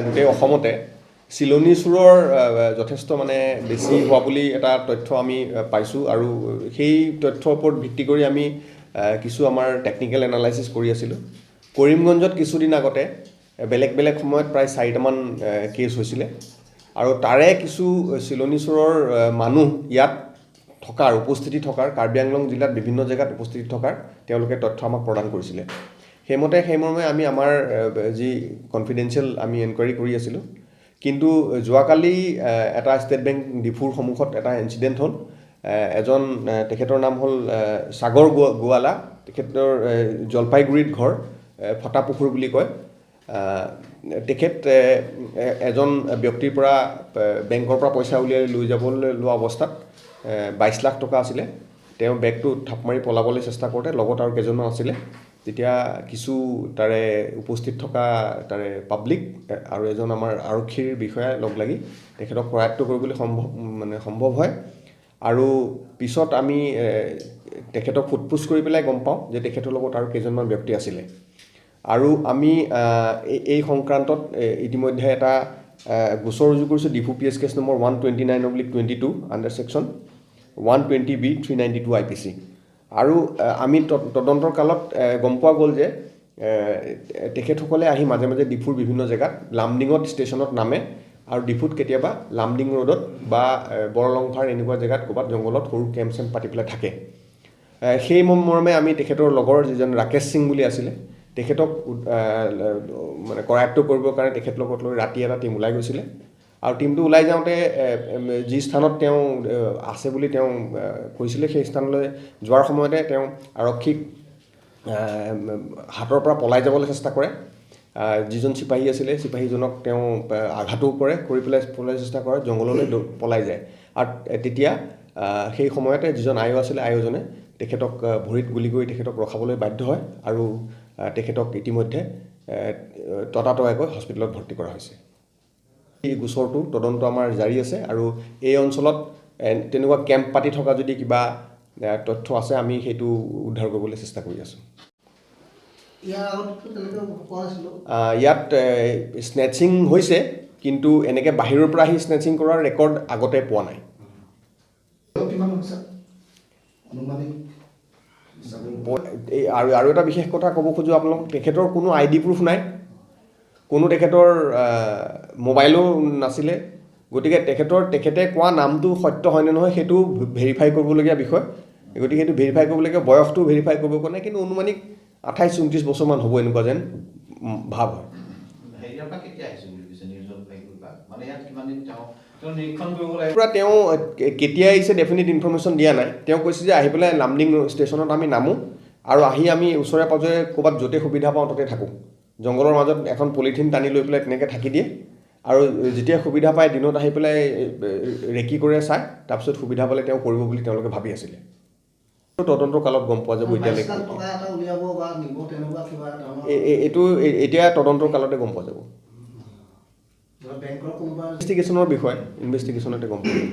গোটেই অসমতে চিলনী চোৰৰ যথেষ্ট মানে বেছি হোৱা বুলি এটা তথ্য আমি পাইছোঁ আৰু সেই তথ্যৰ ওপৰত ভিত্তি কৰি আমি কিছু আমাৰ টেকনিকেল এনালাইচিছ কৰি আছিলোঁ। কৰিমগঞ্জত কিছুদিন আগতে বেলেগ বেলেগ সময়ত প্ৰায় 4টামান কেছ হৈছিলে আৰু তাৰে কিছু চিলনী চোৰৰ মানুহ ইয়াত থকাৰ, উপস্থিতি থকাৰ, কাৰ্বি আংলং জিলাত বিভিন্ন জেগাত উপস্থিতি থকাৰ তেওঁলোকে তথ্য আমাক প্ৰদান কৰিছিলে। সেইমৰ্মে আমি আমাৰ যি কনফিডেঞ্চিয়েল আমি এনকুৱাৰী কৰি আছিলোঁ। কিন্তু যোৱাকালি এটা ষ্টেট বেংক ডিফুৰ সন্মুখত এটা ইনচিডেণ্ট হ'ল। এজন তেখেতৰ নাম হ'ল সাগৰ গোৱালা, তেখেতৰ জলপাইগুৰিত ঘৰ, ফটাপুখুৰ বুলি কয়। তেখেত এজন ব্যক্তিৰ পৰা বেংকৰ পৰা পইচা উলিয়াই লৈ যাবলৈ লোৱা অৱস্থাত 22 লাখ টকা আছিলে। তেওঁ বেগটো থাপ মাৰি পলাবলৈ চেষ্টা কৰোঁতে লগত আৰু কেইজনমান আছিলে। তেতিয়া কিছু তাৰে উপস্থিত থকা তাৰে পাব্লিক আৰু এজন আমাৰ আৰক্ষীৰ বিষয়া লগ লাগি তেখেতক কৰায়ত্ব কৰিবলৈ সম্ভৱ হয়। আৰু পিছত আমি তেখেতক সোধ-পোছ কৰি পেলাই গম পাওঁ যে তেখেতৰ লগত আৰু কেইজনমান ব্যক্তি আছিলে। আৰু আমি এই সংক্ৰান্তত ইতিমধ্যে এটা গোচৰ ৰুজু কৰিছোঁ, Diphu P S case number 129/22 under section 120B 392 IPC। আৰু আমি তদন্তৰ কালত গম পোৱা গ'ল যে তেখেতসকলে আহি মাজে মাজে ডিফুৰ বিভিন্ন জেগাত লামডিঙত ষ্টেচনত নামে আৰু ডিফুত কেতিয়াবা লামডিং ৰোডত বা বৰলংফাৰ এনেকুৱা জেগাত ক'ৰবাত জংঘলত সৰু কেম্প চেম্প পাতি পেলাই থাকে। সেই মৰ্মে আমি তেখেতৰ লগৰ যিজন ৰাকেশ সিং বুলি আছিলে তেখেতক মানে কৰায়ত্ব কৰিবৰ কাৰণে তেখেতৰ লগত লৈ ৰাতি এটা টীম ওলাই গৈছিলে। আৰু টীমটো ওলাই যাওঁতে যি স্থানত তেওঁ আছে বুলি তেওঁ কৈছিলে সেই স্থানলৈ যোৱাৰ সময়তে তেওঁ আৰক্ষীক হাতৰ পৰা পলাই যাবলৈ চেষ্টা কৰে। যিজন চিপাহী আছিলে চিপাহীজনক তেওঁ আঘাতো কৰে, কৰি পেলাই পলাই চেষ্টা কৰে, জংঘললৈ পলাই যায়। আৰু তেতিয়া সেই সময়তে যিজন আয়ো আছিলে আয়োজনে তেখেতক ভৰিত গুলি কৰি তেখেতক ৰখাবলৈ বাধ্য হয় আৰু তেখেতক ইতিমধ্যে ততাতৈয়াকৈ হস্পিটেলত ভৰ্তি কৰা হৈছে। এই গোচৰটো তদন্ত আমাৰ জাৰি আছে আৰু এই অঞ্চলত তেনেকুৱা কেম্প পাতি থকা যদি কিবা তথ্য আছে আমি সেইটো উদ্ধাৰ কৰিবলৈ চেষ্টা কৰি আছোঁ। ইয়াত স্নেচিং হৈছে, কিন্তু এনেকৈ বাহিৰৰ পৰা আহি স্নেচিং কৰাৰ ৰেকৰ্ড আগতে পোৱা নাই। আৰু আৰু এটা বিশেষ কথা ক'ব খোজোঁ আপোনালোক, তেখেতৰ কোনো আই ডি প্ৰুফ নাই, কোনো তেখেতৰ মোবাইলো নাছিলে। গতিকে তেখেতে কোৱা নামটো সত্য হয়নে নহয় সেইটো ভেৰিফাই কৰিবলগীয়া বিষয়। গতিকে সেইটো ভেৰিফাই কৰিবলগীয়া, বয়সটো ভেৰিফাই কৰিব পৰা নাই, কিন্তু অনুমানিক 28-29 বছৰমান হ'ব এনেকুৱা যেন ভাৱ হয়। পৰা তেওঁ কেতিয়া আহিছে ডেফিনেট ইনফৰ্মেশ্যন দিয়া নাই। তেওঁ কৈছে যে আহি পেলাই লামডিং ষ্টেচনত আমি নামোঁ আৰু আহি আমি ওচৰে পাঁজৰে ক'ৰবাত য'তে সুবিধা পাওঁ ত'তে থাকোঁ। জংঘলৰ মাজত এখন পলিথিন টানি লৈ পেলাই তেনেকৈ থাকি দিয়ে আৰু যেতিয়া সুবিধা পায় দিনত আহি পেলাই ৰেকি কৰে চায়, তাৰপিছত সুবিধা পালে তেওঁ কৰিব বুলি তেওঁলোকে ভাবি আছিলে। তদন্তৰ কালত গম পোৱা যাব। এতিয়ালৈকে এইটো এতিয়া তদন্তৰ কালতে গম পোৱা যাব। ইনভেষ্টিগেশ্যনৰ বিষয়, ইনভেষ্টিগেশ্যনতে গম পোৱা যাব।